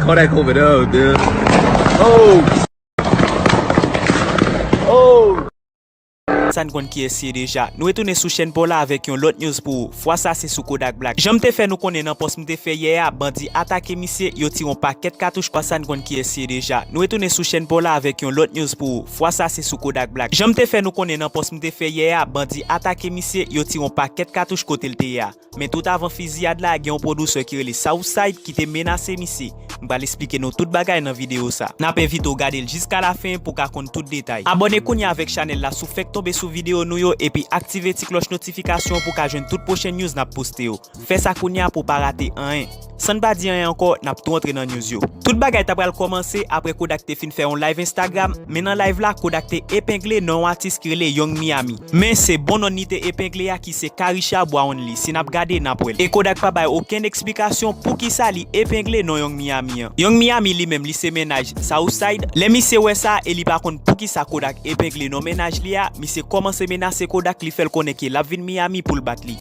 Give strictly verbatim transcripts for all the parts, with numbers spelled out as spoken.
Kodak over there, dude. Oh! Oh! Sa n konn kiyès ye deja. Nou retounen sou chèn pa w la avèk yon lòt news pou ou. Fwa sa se sou Kodak Black. Jan m te fè nou konnen nan pòs m te fè yè a, bandi atake misye, yo tire yon pakèt katouch pa sa n konn kiyès ye deja. Nou retounen sou chèn pa w la avèk yon lòt news pou ou. Fwa sa se sou Kodak Black. Jan m te fè nou konnen nan pòs m te fè yè a, bandi atake misye, yo tire yon pakèt katouch kote l te ye a. Men tout avan fiziyad la, gen yon pwodiktè ki rele Southside ki te menase misye. M pral esplike nou tout bagay nan videyo sa. N ap envite w gade l jiska lafen pou w ka konn tout detay. Abòne kounye a avèk chanèl la si w fèk tonbe sou videyo nou yo, epi aktive ti klòch notifikasyon pou w ka jwenn tout pwochen news n ap poste yo. Fè sa kounye a pou w pa rate anyen. San n pa di anyen ankò, n ap tou antre nan news yo. Tout bagay ta pral kòmanse apre Kodak te fin fè yon live Instagram, men nan live la, Kodak te epengle non yon atis ki rele Young Miami. Men se bon non li te epengle a ki se Karisha Brownlee. Si n ap gade, n ap wè l. E Kodak pa bay okenn eksplikasyon poukisa li epengle non Young Miami an. Young Miami li menm, li se mennaj Southside. Lè misye wè sa e li pa konn poukisa Kodak epengle non mennaj li a, misye kòmanse menase Kodak, li fè l konnen ke l ap vin Miami pou l bat li.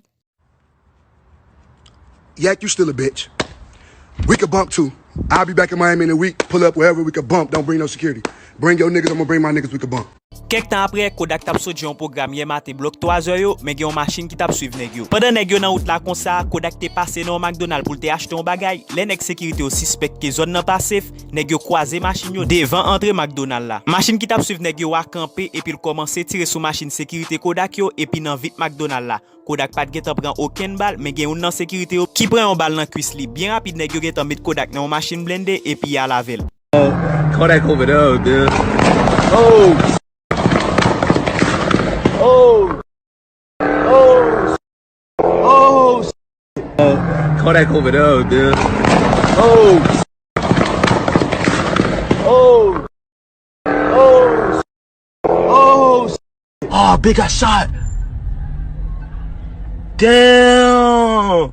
Yak, you still a bitch. We could bump too. I'll be back in Miami in a week. Pull up wherever we could bump. Don't bring no security. Bring your niggas, I'm gonna bring my niggas, we could bump. Kèk tan apre, Kodak t ap sot jwe yon pwogram yè maten blòk twa zè yo, men gen yon machin ki t ap swiv nèg yo. Pandan nèg yo nan wout la konsa, Kodak te pase nan yon McDonald pou l te achte yon bagay. Lè nèg sekirite yo sispèk ke zòn nan pa safe, nèg yo kwaze machin yo devan antre McDonald la. Machin ki t ap swiv nèg yo a kanpe epi l kòmanse tire sou machin sekirite Kodak yo epi nan vit McDonald la. Kodak pa t gentan pran okenn bal, men gen youn nan sekirite yo ki pran yon bal nan kwis li. Byen rapid, nèg yo gentan met Kodak nan yon machin blende epi y al avè l. Kodak over there, dude. Oh! Oh! Oh! Oh! Kodak over there, dude. Oh! Oh! Oh! Oh! Oh! Oh, big got shot. Damn.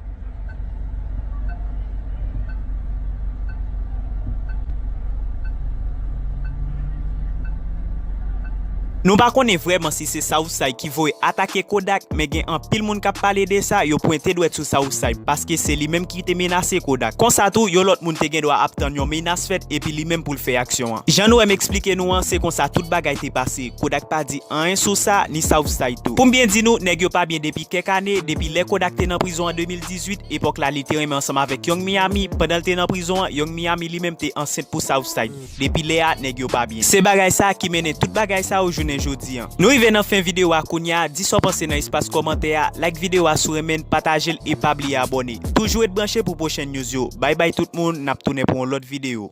Nou pa konnen vrèman si se Southside ki voye atake Kodak, men gen anpil moun k ap pale de sa, yo pwente dwèt sou Southside, paske se li menm ki te menase Kodak. Konsa tou, yon lòt moun te gen dwa ap tann yon menas fèt, epi li menm pou l fè aksyon an. Jan nou wè m eksplike nou an, se konsa tout bagay te pase. Kodak pa di anyen sou sa, ni Southside tou. Pou m byen di nou, nèg yo pa byen depi kèk ane, depi lè Kodak te nan prizon an de mil dizuit, epòk la li te renmen ansanm avèk Young Miami, pandan l te nan prizon an, Young Miami li menm te ansent pou Southside. Depi lè a, nèg yo pa byen. Se bagay sa ki mennen tout bagay sa yo jounen jodi an. Nou rive nan fen videyo a kounye a, di sa w panse nan espas kòmantè a, like videyo a si w renmen l, pataje l e pa bliye abòne. Toujou ret branche pou pwochen news yo. Bay bay tout moun, n ap tounen pou yon lòt videyo.